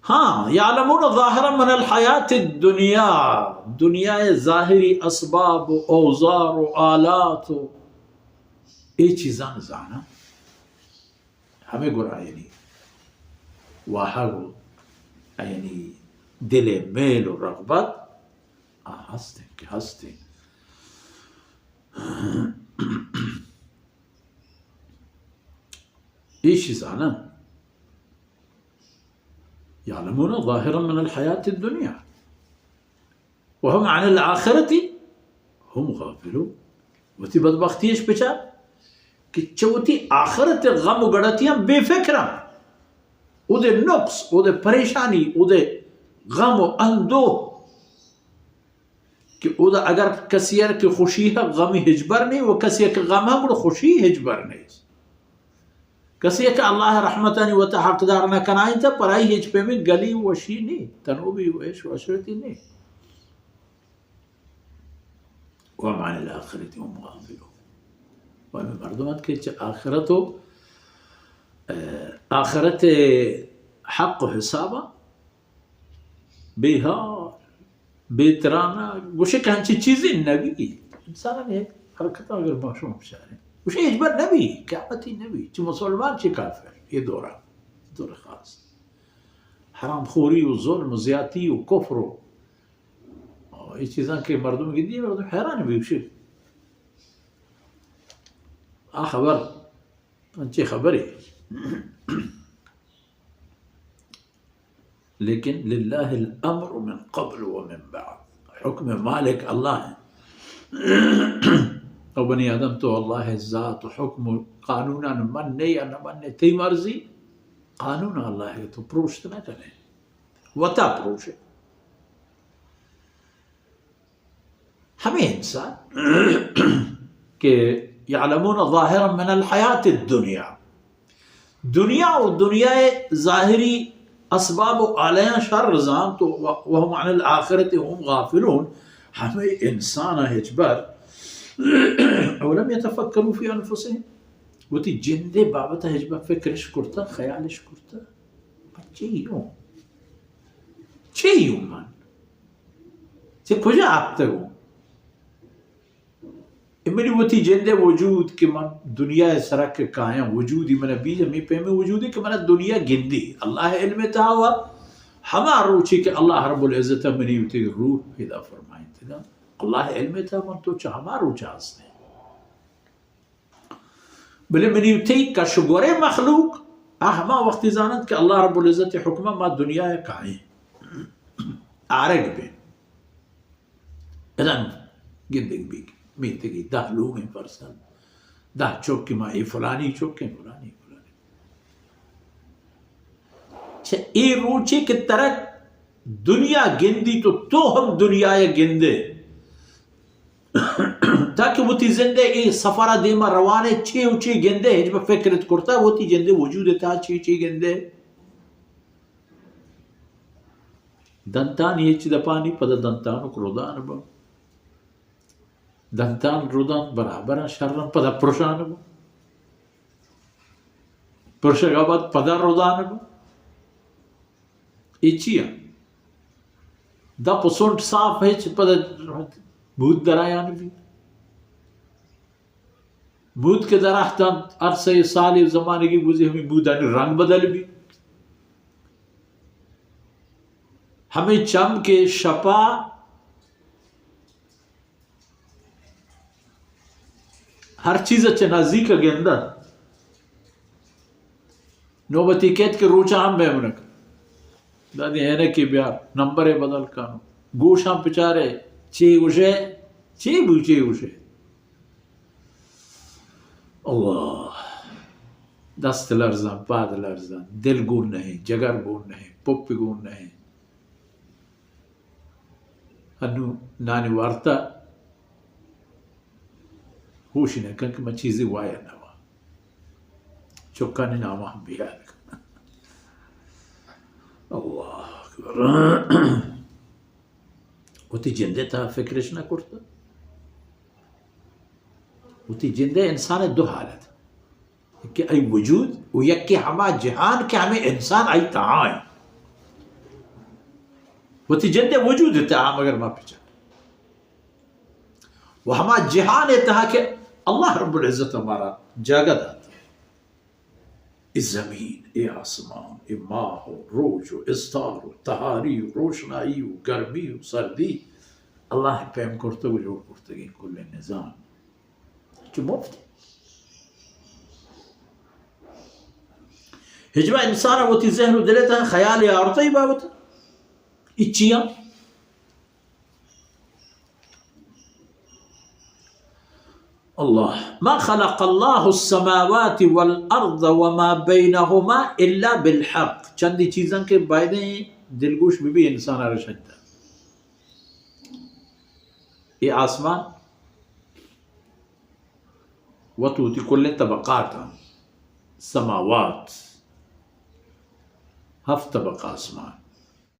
ہاں، یعلمون ظاہرا من الحیات الدنیا، دنیا ءِ ظاہری اسباب و اوزار و آلات و اے چیزاں زاناں۔ ہمے گڑا یعنی واہگ و یعنی دل ءِ میل و رغبت آ ہست انت کہ ہست انت۔ ایشی زاناں۔ یعلمون ظاہرا من الحیات الدنیا وهم عن الآخرة هم غافلون۔ وتی بدبختی اش بچار کہ چہ وتی آخرت ءِ غم و گڑتیاں بے فکراں۔ اودے نقص، اودے پریشانی، اودے غم و اندوہ کہ اودا اگر کسی ءَ کہ خوشی ءَ غمی ہچبر نیں و کسی ءَ کہ غم ءَ گڑا خوشی ہچبر نیست۔ کسی ءَ کہ اللہ ءِ رحمتانی وتا حقدار نہ کنائینتہ، پرائی ہچ پیمیں گلی وشی نیں، تنوبی و عیش و عشرتی نیں۔ وهم عن الآخرة هم غافلون۔ و ہمے مردم ات کہ چہ آخرت و، اه، آخرت ءِ حق و حساباں بے حال، بے ترانہ، گوشے کہ ہنچی چیزے نبی۔ انسانانی یک حرکتاں اگر ما شما بچاریں، گوشے ہچبر نبی، قیامتی نبی، چہ مسلمان چہ کافر، اے دورا، دور خاص۔ حرام خوری و ظلم و زیاتی و کفر و، و اے چیزاں کہ مردم گندی، مردم حیران بی، گوشے آ خبر، انچے خبرے۔ لیکن للہ الامر من قبل و من بعد، حکم مالک اللہ ہیں۔ او بنی آدم، تو اللہ ءِ ذات و حکم و قانوناں من نے یا نہ من نے، تئی مرضی، قانون اللہ ءِ، تو پروشت نہ کنے، وتا پروشے۔ ہمے انسان کہ یعلمون ظاہرا من الحیات الدنیا، دنیا و دنیا ءِ ظاہری اسباب و آلیاں شر زانت و وهم عن الآخرة هم غافلون، ہمے انسان ءَ ہچبر اولم یتفکروا فی انفسهم، وتی جند ءِ بابت ءَ ہچبر فکرش کرتہ، خیالش کرتہ، من چے یوں؟ چے یوں من؟ چہ کجا آپتگوں؟ اے منی وتی جند ءِ وجود کہ من دنیا ءِ سرا کہ کایاں، وجودی من ءَ بی، ہمے پیمیں وجودے کہ من ءَ دنیا گندی۔ اللہ ءِ علم ءِ تہا و ہما روچے کہ اللہ رب العزت ءَ منی وتی روح پیدا فرمائینتگا، اللہ ءِ علم ءِ تہا من تو چہ ہما روچا ہستیں۔ بلے منی و تئی کش و گوریں مخلوق، آ ہما وقتی زاننت کہ اللہ رب العزت ءِ حکم ءَ ما دنیا ءَ کائیں، آرگ بیں۔ اذن گندگ بیگ، میتگی دہ لوگیں فرض کن، دہ چک، ما اے فلانی چک ایں، فلانی، فلانی۔ چہ اے روچے کہ ترا دنیا گندی تو، تو ہم دنیا ءَ گندے۔ تاکہ وتی زند ءِ اے سفر ءَ دیما روان ئے، چے و چے گندے، ہچبر فکرت کرتہ، وتی جند ءِ وجود ءِ تہا چے چے گندے۔ دنتانی ہچ دپانی، پدا دنتانک ردان بہ۔ دنتان ردان برابر شرن، پدا پرشان بہ۔ پرشگا بعد پدا ردان بہ۔ اے چی انت؟ دپ و سنٹ صاف ہچ، پدا بھوت درایان بی۔ بھوت کہ دراتنت، عرصہ سالے زمانگی گوزی ہمے بھوتانی رنگ بدل بی۔ ہمے چم کہ شپا ہر چیز چہ نزیک گندت۔ نوبتی کیت کہ روچا ہم بہ منک۔ دادی عینکی بیار، نمبر بدل کن۔ گوشاں بچارے، چے گوشے، چے بو، چے گوشے۔ اللہ، دست لرزاں، پاد لرزاں، دل گون نہیں، جگر گون نہیں، پپ گون نہیں۔ انو نانی وارتا ہوش نہ کن کہ من چیزی وایا نہ وا۔ چکانی نام ہم بیار کن۔ اللہ اکبر۔ وتی جندے تا فکرش نہ کرتا۔ وتی جندے انسان دو حالت۔ یکے آئی وجود و یکے ہما جہان کہ ہمے انسان آئی تہا انت۔ وتی جند ءِ وجود ءِ تہا مگر ما پچار و ہما جہان ءِ تہا کہ اللہ رب العزت ءَ مارا جاگہ دات، اے زمین، اے آسمان، اے ماہ و روچ و استار و تہاری و روشنائی و گرمی و سردی، اللہ ءَ پیم کرتگ و جوڑ کرتگیں کلیں نظام چو مفت. ہچبر انسان ءَ وتی ذہن و دل ءِ تہا خیالے آورتہ اے بابت ءَ؟ اے چیاں؟ اللہ، ما خلق اللہ السماوات والارض وما بینہما الا بالحق. چندی چیزاں کہ بایدیں دلگوش بہ بی انسان ءَ را شنیدہ. اے آسمان وت وتی کلیں طبقات اَنت، سماوات، ہفت طبقہ آسمان،